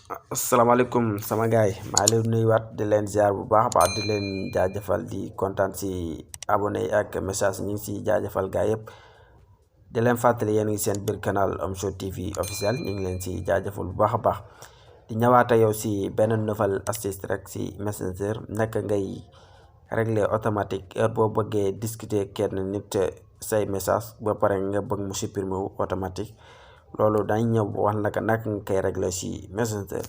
Assalamualaikum sama gaay maa leen nuyuwaat di leen ziar bu baax baax di leen jaajëfal di kontaan si abonné yi ak message ñu ngi si jaajëfal gaay yëpp di leen fàttali yéen ngi seen biir canal Omzo TV officiel ñu ngi leen si jaajëfal bu baax a baax di ñëwaat yow si benn nouvelle astuce rek si messenger naka ngay régler automatique heure boo bëggee discuter kenn nit say message ba pare nga bëgg mu supprimer wu automatique loolu dañ ñëw wax naka nga koy régler si messenger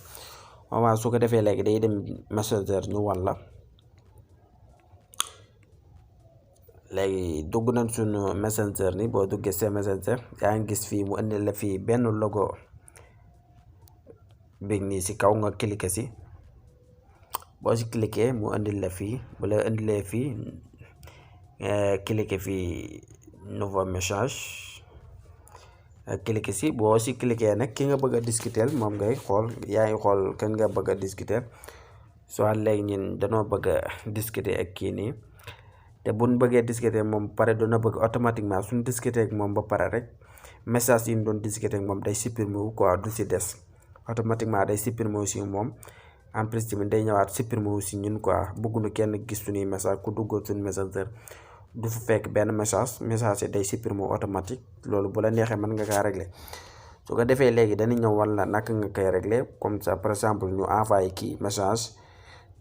waaw su ko defee léegi day dem messenger ñu wan la léegi dugg nañ suñu messenger ni boo duggee see messenger yaa ngi gis fii mu indi la fii benn logo big nii si kaw nga cliquer si boo si cliquer mu indi la fii bu la indilee fii cliquer fii nouveau message cliquer si boo si cliquer nag ki nga bëgg a discuter moom ngay xool yaa ngi xool kan nga bëgg a discuter soo léegi ñun danoo bëgg a discuter ak kii nii te buñ bëggee discuter moom pare dina bëgg automatiquement suñ discuter ak moom ba pare rek message yi ñu doon discuter ak moom day supprimer wu quoi du si des automatiquement day supprimer wu si moom en plus tamit day ñëwaat supprimer wu si ñun quoi bëgguñu kenn gis suñuy message ku duggal suñu messenger du fa fekk benn message yi day supprimer automatique loolu bu la neexee mën nga kaa régler su ko defee léegi dañuy ñëw wala naka nga koy régler comme ça par exemple ñu envoyé kii message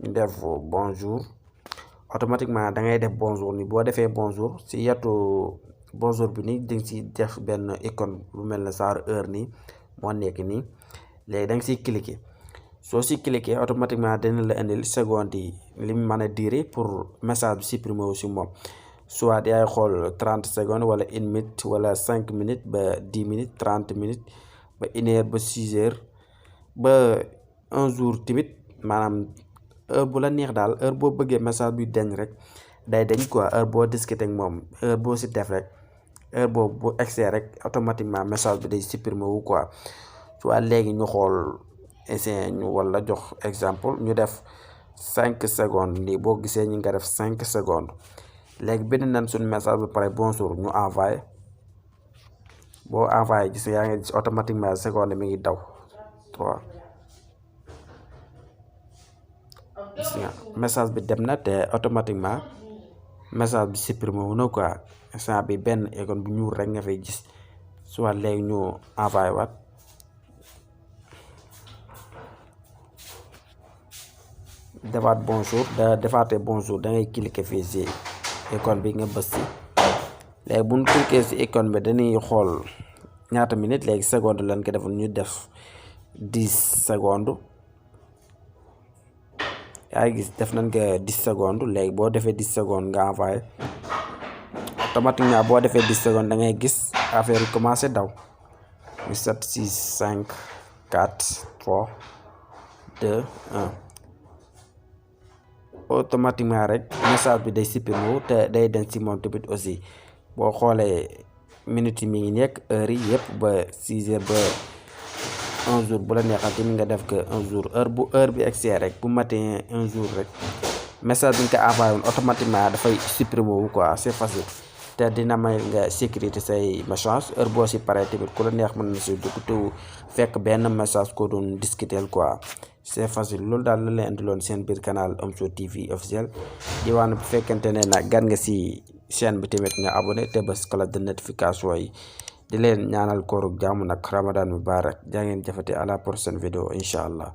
ñu def bonjour automatiquement da ngay def bonjour ni boo defee bonjour si yetu bonjour bi nii di nga si def benn icône lu mel ne genre heure nii moo nekk nii léegi da nga siy cliquer soo si cliquer automatiquement dina la indil seconde yi li mu mën a durer pour message bi supprimer wu si moom soit yaay xool 30 secondes wala 1 minute wala 5 minutes ba 10 minutes 30 minutes ba 1 heure ba 6 heures ba 1 jour tamit maanaam heure bu la neex daal heure boo bëggee message bi deñ rek day deñ quoi heure boo discuter ak moom heure boo si def rek heure boobu bu excès rek automatiquement message bi day supprimer wu quoi soit léegi ñu xool essayer ñu wala jox exemple ñu def 5 secondes nii boo gisee ñu nga def 5 secondes léegi bind nañ suñu message ba pare bonjour ñu envoyé boo envoyé gis yaa ngi gis automatiquement seconde mi ngi daw 3 gis nga message bi dem na te automatiquement message bi supprimé wu na quoi instant bi benn icône bu ñuul rek nga fay gis soit léegi ñu envoyé waat defaat bonjour da defaatee bonjour da ngay cliquer fii si icône bi nga bës si léegi bu ñu cliquer si icône bi dañuy xool ñaata minute léegi seconde lañ ko defoon ñu def 10 secondes yaa ngi gis def nañ ko 10 secondes léegi boo defee 10 secondes nga envoyé automatiquement boo defee 10 secondes da ngay gis affaire yi commencé daw 7 6 5 4 3 2 1 automatiquement rek message bi day supprimer wu te day den si moom tamit aussi boo xoolee minutes yi mi ngi nekk heure yi yëpp ba 6 heures ba 1 jour bu la neexal tamit nga def que 1 jour heure bi excès rek bu matin 1 jour rek message bi nga ko envoyé woon automatiquement dafay supprimer wu quoi c'est facile te dina may nga sécurité say message heure boo si paree tamit ku la neex mën na si dugg te fekk benn message ko doon discuter quoi c'est facile loolu daal la leen indiloon seen biir canal Omzo TV officiel di wax ne bu fekkente ne nag gan nga si chaîne bi tamit nga abonné te bës cloche de notification yi di leen ñaanal kooru jàmm nag Ramadan mubarak jaa ngeen jëfate à la prochaine vidéo incha allah.